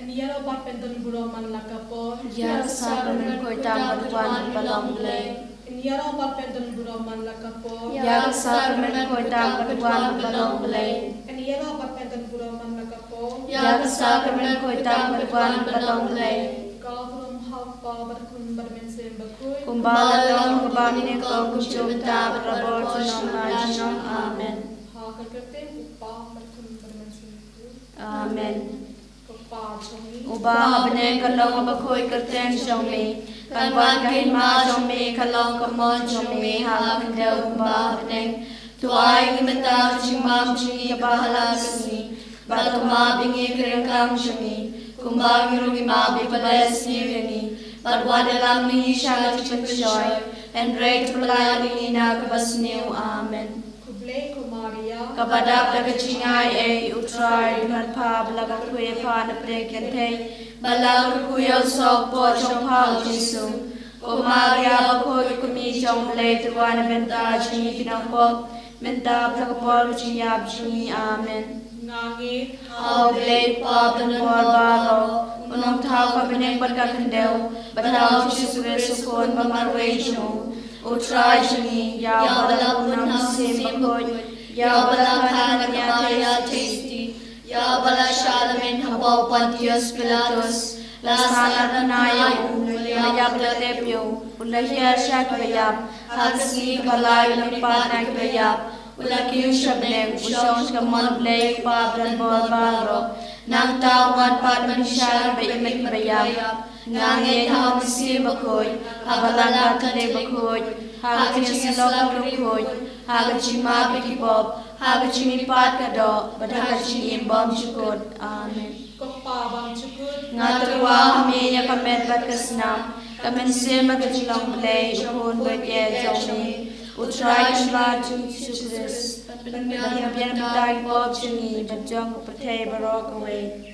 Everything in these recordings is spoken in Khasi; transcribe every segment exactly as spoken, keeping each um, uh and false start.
Ïaroh bad pyndon burom man la ka por. Ïa ka sakramen khuid tam ban wan bad long Blei. Ïaroh bad pyndon burom man la ka por. Ïa ka sakramen khuid tam ban wan bad long Blei. Ïaroh bad pyndon burom man la ka por. Ïa ka sakramen khuid tam ban wan bad long Blei. Ka burom ha u Kpa bad Khun bad Mynsiem Bakhuid. Kumba la long, kumba mynnyngkong, kumjuh mynta bad barabor junom la junom. Amen. Ha ka kyrteng u Kpa bad Khun bad Mynsiem Bakhuid. Amen. Uba ha bneng, ka long kaba khuid ka kyrteng jong me. Kan wan ka hima jong me, kan long ka mon jong me ha ka khyndew kumba ha bneng. To ai ngi mynta ka jingbam jong ngi kaba ha la ka sngi. Bad to map ïa ngi ki ryngkang jong ngi, kumba ngi ruh ngi map ïa kiba leh sniew ïa ngi. Bad wat ïalam ngi sha ka jingpynshoi, hynrei to pyllait ïa ngi na kaba sniew. Amen. Khublei ko Maria, kaba dap da ka jingaiei, U Trai u don bad pha, ba la kyrkhu ïa pha na pdeng kynthei, ba la kyrkhu ïa u soh u kpoh jong pha u Jisu. Ko Maria bakhuid, ko kmie jong U Blei, to wan na bynta jong ngi ki nongpop, mynta bad ha ka por ka jingïap jong ngi. Amen. Nga ngeit ha U Blei Kpa ba donbor baroh, U Nongthaw ka bneng bad ka khyndew, bad ha U Jisu Khrist U Khun ba marwei jong U, U Trai jong ngi, ïa uba la pun ha u Mynsiem Bakhuid, ïa uba la kha na ka Maria Theisotti, ïa uba la shah lamen hapoh Pontius Pilatus, la sahnarphna ïa u, la ïap, la tep ïa u, u la hiar sha kiba ïap, ha ka sngi kaba lai u la mihpat na kiba ïap, u la kiew sha bneng, u shong sha ka mon U Blei Kpa ba donbor baroh. Nangta un wan pat ban bishar ïa kiba im bad kiba ïap. Nga ngeit ha U Mynsiem Bakhuid, ha ka Balang Katholik bakhuid, ha ka jingïasyllok bakhuid, ha ka jingmap ïa ki pop, ha ka jingmihpat ka doh, bad ha ka jingim bymjukut. Amen. Ko Kpa bymjukut, nga tyrwa ha me ïa ka met bad ka snam, ka mynsiem bad ka jinglong Blei, U Khun baieit jong me, U Trai Kynrad jong ngi U Jisu Khrist, ban pynbiang na ka bynta ki pop jong ngi bad jong ka pyrthei baroh kawei.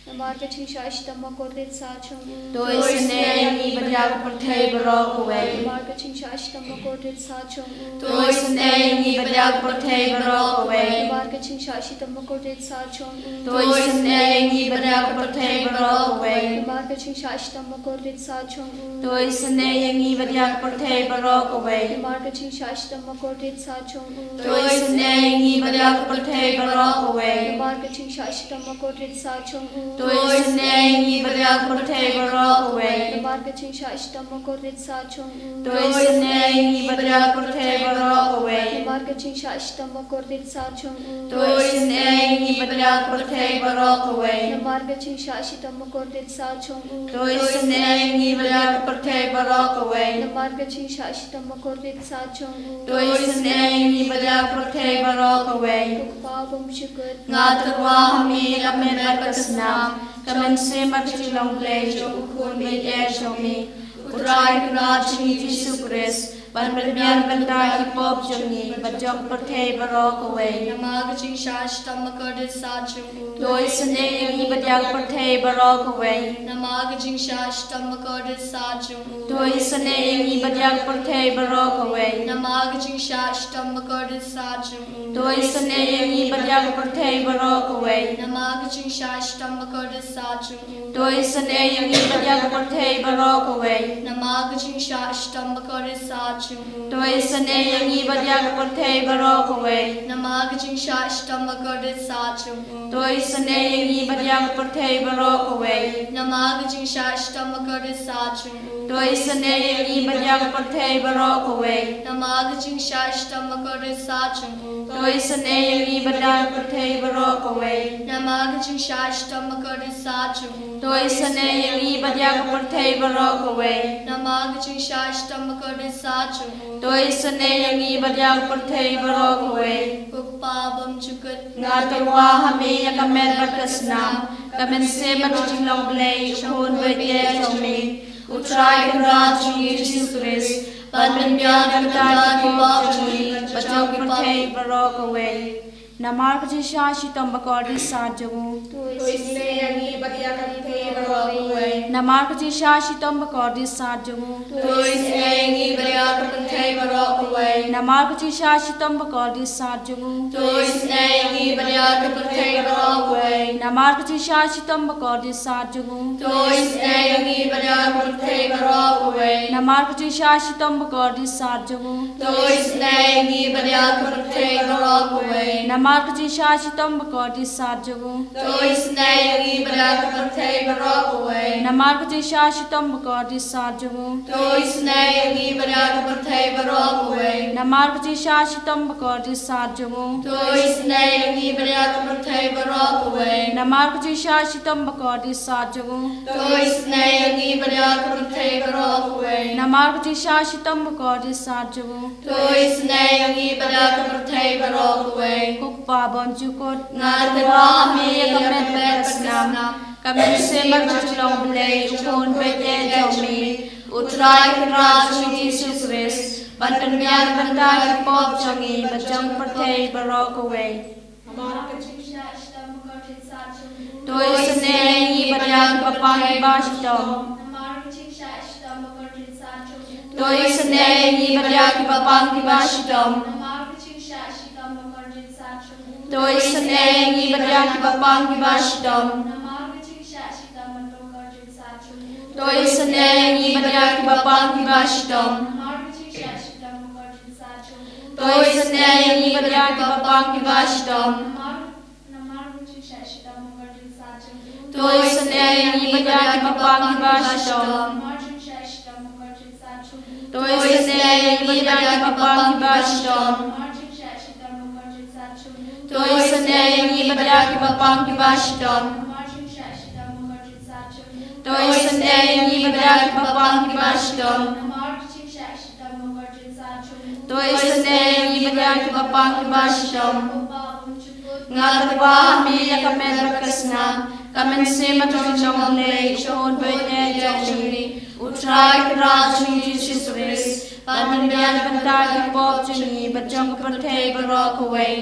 Namar ka jingshah shitom bakordit sah jong u, to isynei ïa ngi bad ïa ka pyrthei baroh kawei. Namar ka jingshah shitom bakordit sah jong u, to isynei ïa ngi bad ïa ka pyrthei baroh kawei. Namar ka jingshah shitom bakordit sah jong u, to isynei ïa ngi bad ïa ka pyrthei baroh kawei. Namar ka jingshah shitom bakordit sah jong u, to isynei ïa ngi bad ïa ka pyrthei baroh kawei. Namar ka jingshah shitom bakordit sah jong u, to isynei ïa ngi bad ïa ka pyrthei baroh kawei. Namar ka jingshah shitom bakordit sah jong u, to isynei ïa ngi bad ïa ka pyrthei baroh kawei. Namar ka jingshah shitom bakordit sah jong u, to isynei ïa ngi bad ïa ka pyrthei baroh kawei. Namar ka jingshah shitom bakordit sah jong u, to isynei ïa ngi bad ïa ka pyrthei baroh kawei. Namar ka jingshah shitom bakordit sah jong u, to isynei ïa ngi bad ïa ka pyrthei baroh kawei. Namar ka jingshah shitom bakordit sah jong u, to isynei ïa ngi bad ïa ka pyrthei baroh kawei. Ko Kpa bymjukut, nga tyrwa ha me ïa ka met bad ka snam, ka mynsiem bad ka jinglong Blei jong U Khun baieit jong me, U Trai Kynrad jong ngi U Jisu Khrist, ban pynbiang na ka bynta ki pop jong ngi bad jong ka pyrthei baroh kawei. Namar ka jingshah shitom bakordit sah jong u, to isynei ïa ngi bad ïa ka pyrthei baroh kawei. Namar ka jingshah shitom bakordit sah jong u, to isynei ïa ngi bad ïa ka pyrthei baroh kawei. Namar ka jingshah shitom bakordit sah jong u, to isynei ïa ngi bad ïa ka pyrthei baroh kawei. Namar ka jingshah shitom bakordit sah jong u, to isynei ïa ngi bad ïa ka pyrthei baroh kawei. Namar ka jingshah shitom bakordit sah jong u, to isynei ïa ngi bad ïa ka pyrthei baroh kawei. Namar ka jingshah shitom bakordit sah jong u, to isynei ïa ngi bad ïa ka pyrthei baroh kawei. Namar ka jingshah shitom bakordit sah jong u, to isynei ïa ngi bad ïa ka pyrthei baroh kawei. Namar ka jingshah shitom bakordit sah jong u, to isynei ïa ngi bad ïa ka pyrthei baroh kawei. Namar ka jingshah shitom bakordit sah jong u, to isynei ïa ngi bad ïa ka pyrthei baroh kawei. Namar ka jingshah shitom bakordit sah jong u, to isynei ïa ngi bad ïa ka pyrthei baroh kawei. Ko Kpa bymjukut, nga tyrwa ha me ïa ka met bad ka snam, ka mynsiem bad ka jinglong Blei, U Khun baieit jong me, U Trai Kynrad jong ngi U Jisu Khrist, ban pynbiang na ka bynta ki pop jong ngi bad jong ka pyrthei baroh kawei. Namar ka jingshisha shitom bakordit sat jong u. To isynei ïa ngi bad ïa ka pyrthei baroh kawei. Namar ka jingshisha shitom bakordit sat jong u. To isynei ïa ngi bad ïa ka pyrthei baroh kawei. Namar ka jingshisha shitom bakordit sat jong u. To isynei ïa ngi bad ïa ka pyrthei baroh kawei. Namar ka jingshisha shitom bakordit sat jong u. To isynei ïa ngi bad ïa ka pyrthei baroh kawei. Namar ka jingshisha shitom bakordit sat jong u. To isynei ïa ngi bad ïa ka pyrthei baroh kawei. Namar ka jingshisha shitom bakordit sat jong u. To isynei ïa ngi bad ïa ka pyrthei baroh kawei. Namar ka jingshisha shitom bakordit sat jong u. To isynei ïa ngi bad ïa ka pyrthei baroh kawei. Namar ka jingshisha shitom bakordit sat jong u. To isynei ïa ngi bad ïa ka pyrthei baroh kawei. Namar ka jingshisha shitom bakordit sat jong u. To isynei ïa ngi bad ïa ka pyrthei baroh kawei. Namar ka jingshisha shitom bakordit sat jong u. To isynei ïa ngi bad ïa ka pyrthei baroh kawei. Ko Kpa bymjukut, nga tyrwa ha me ïa ka met bad ka snam. Ka mynsiem bad ka jinglong Blei, U Khun bad U Trai Kynrad jong ngi Jisu Khrist, ban pynbiang na ka bynta ki pop jong ngi bad jong ka pyrthei baroh kawei. Namar ka jingshisha shitom bakordit sat jong u. To isynei ïa ngi bad ïa kiba pang kiba shitom. Namar ka jingshisha shitom bakordit sat jong u. To isynei ïa ngi bad ïa kiba pang kiba shitom. Namar ka jingshisha shitom bakordit sat jong u. To isynei ïa ngi bad ïa kiba pang kiba shitom. Namar ka jingshisha shitom bakordit sat jong u. To isynei ïa ngi bad ïa kiba pang kiba shitom. Namar ka jingshisha shitom bakordit sat jong u. To isynei ïa ngi bad ïa kiba pang kiba shitom. Namar, namar ka jingshisha shitom bakordit sat jong u. To isynei ïa ngi bad ïa kiba pang kiba shitom. Namar ka jingshisha shitom bakordit sat jong u. To isynei ïa ngi bad ïa kiba pang kiba shitom. Namar ka jingshisha shitom bakordit sat jong u. To isynei ïa ngi bad ïa kiba pang kiba shitom. Namar ka jingshisha shitom bakordit sat jong u. To isynei ïa ngi bad ïa kiba pang kiba shitom. Namar ka jingshisha shitom bakordit sat jong u. To isynei ïa ngi bad ïa kiba pang kiba shitom. Ko Kpa bymjukut, nga tyrwa ha me ïa ka met bad ka snam. Ka mynsiem bad ka jinglong Blei, U Khun bad U Trai jong ngi, U Trai Kynrad jong ngi Jisu Khrist, ban pynbiang na ka bynta ki pop jong ngi bad jong ka pyrthei baroh kawei.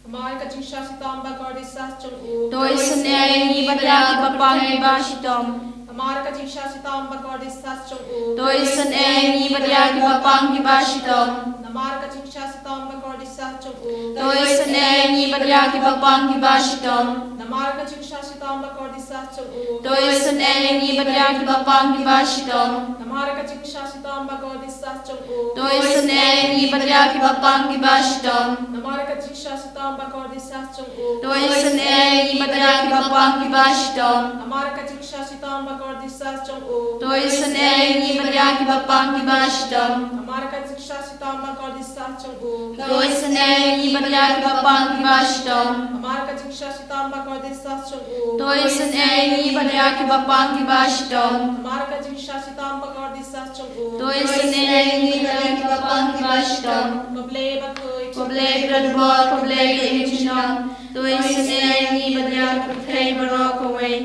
Namar ka jingshisha shitom bakordit sat jong u. To isynei ïa ngi bad ïa kiba pang kiba shitom. Namar ka jingshisha shitom bakordit sat jong u. To isynei ïa ngi bad ïa kiba pang kiba shitom. Namar ka jingshisha shitom bakordit sat jong u. To isynei ïa ngi bad ïa kiba pang kiba shitom. Namar ka jingshisha shitom bakordit sat jong u. To isynei ïa ngi bad ïa kiba pang kiba shitom. Namar ka jingshisha shitom bakordit sat jong u. To isynei ïa ngi bad ïa kiba pang kiba shitom. Namar ka jingshisha shitom bakordit sat jong u. To isynei ïa ngi bad ïa kiba pang kiba shitom. Namar ka jingshisha shitom bakordit sat jong u. To isynei ïa ngi bad ïa kiba pang kiba shitom. Namar ka jingshisha shitom bakordit sat jong u. To isynei ïa ngi bad ïa kiba pang kiba shitom. Namar ka jingshisha shitom bakordit sat jong u. To isynei ïa ngi bad ïa kiba pang kiba shitom. Namar ka jingshisha shitom bakordit sat jong u. To isynei ïa ngi bad ïa kiba pang kiba shitom. Ko Blei bakhuid, ko Blei badonbor, ko Blei ba im junom, to isynei ïa ngi bad ïa ka pyrthei baroh kawei.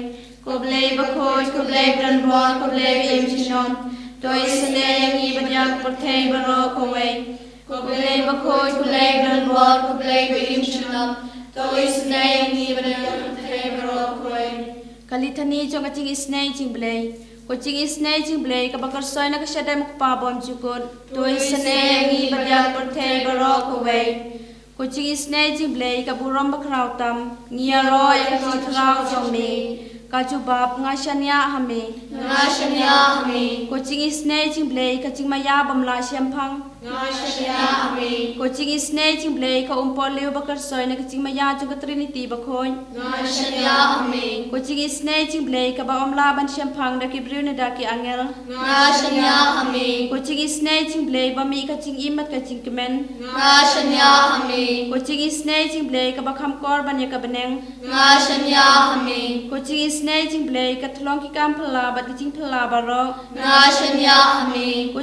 Ko Blei bakhuid, ko Blei badonbor, ko Blei ba im junom, to isynei ïa ngi bad ïa ka pyrthei baroh kawei. Ko Blei bakhuid, ko Blei badonbor, ko Blei ba im junom, to isynei ïa ngi bad ïa ka pyrthei baroh kawei. Ka Litany jong ka jingisynei jong U Blei. Ko jingisynei jong U Blei kaba kyrshoi na ka shadem U Kpa bymjukut, to isynei ïa ngi bad ïa ka pyrthei baroh kawei. Ko jingisynei jong U Blei ka burom bakhraw tam, ngi ïaroh ïa ka jingtyrwa jong me. Ka jubab, nga shaniah ha me. Nga shaniah ha me. Ko jingisynei jong U Blei ka jingmaïa bym lah shemphang. Nga shaniah ha me. Ko jingisynei jong U Blei ka umpohliew ba kyrshoi na ka jingmaïa jong ka Trinity bakhuid. Nga shaniah ha me. Ko jingisynei jong U Blei kaba ym lah ban shemphang da ki briew ne da ki angel. Nga shaniah ha me. Ko jingisynei jong U Blei ba mih ka jingim bad ka jingkmen. Nga shaniah ha me. Ko jingisynei jong U Blei kaba kham kor ban ïa ka bneng. Nga shaniah ha me. Ko jingisynei jong U Blei ka thlong ki kam phylla bad ki jingphylla baroh. Nga shaniah ha me. Ko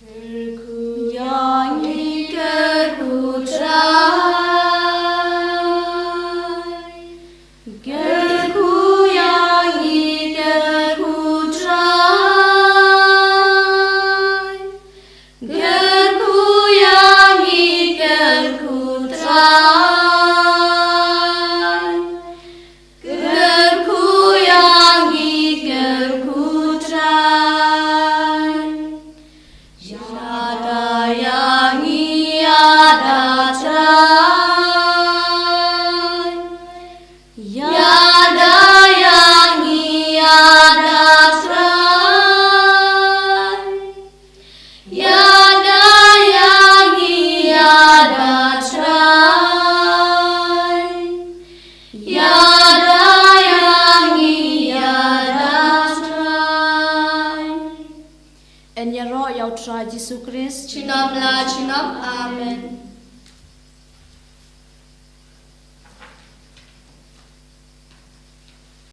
Kyrkhu ïa ngi, kyrkhu Trai. Kyrkhu ïa ngi, kyrkhu Trai. Kyrkhu ïa ngi, kyrkhu Trai. Kyrkhu ïa ngi, kyrkhu Trai. Ïada ïa ngi, ïada Trai. Ïada ïa ngi, ïada Trai. Ïada ïa ngi, ïada Trai. Ïada ïa ngi, ïada Trai. Yn ïaroh ïa u Trai Jisu Khrist. Shnong la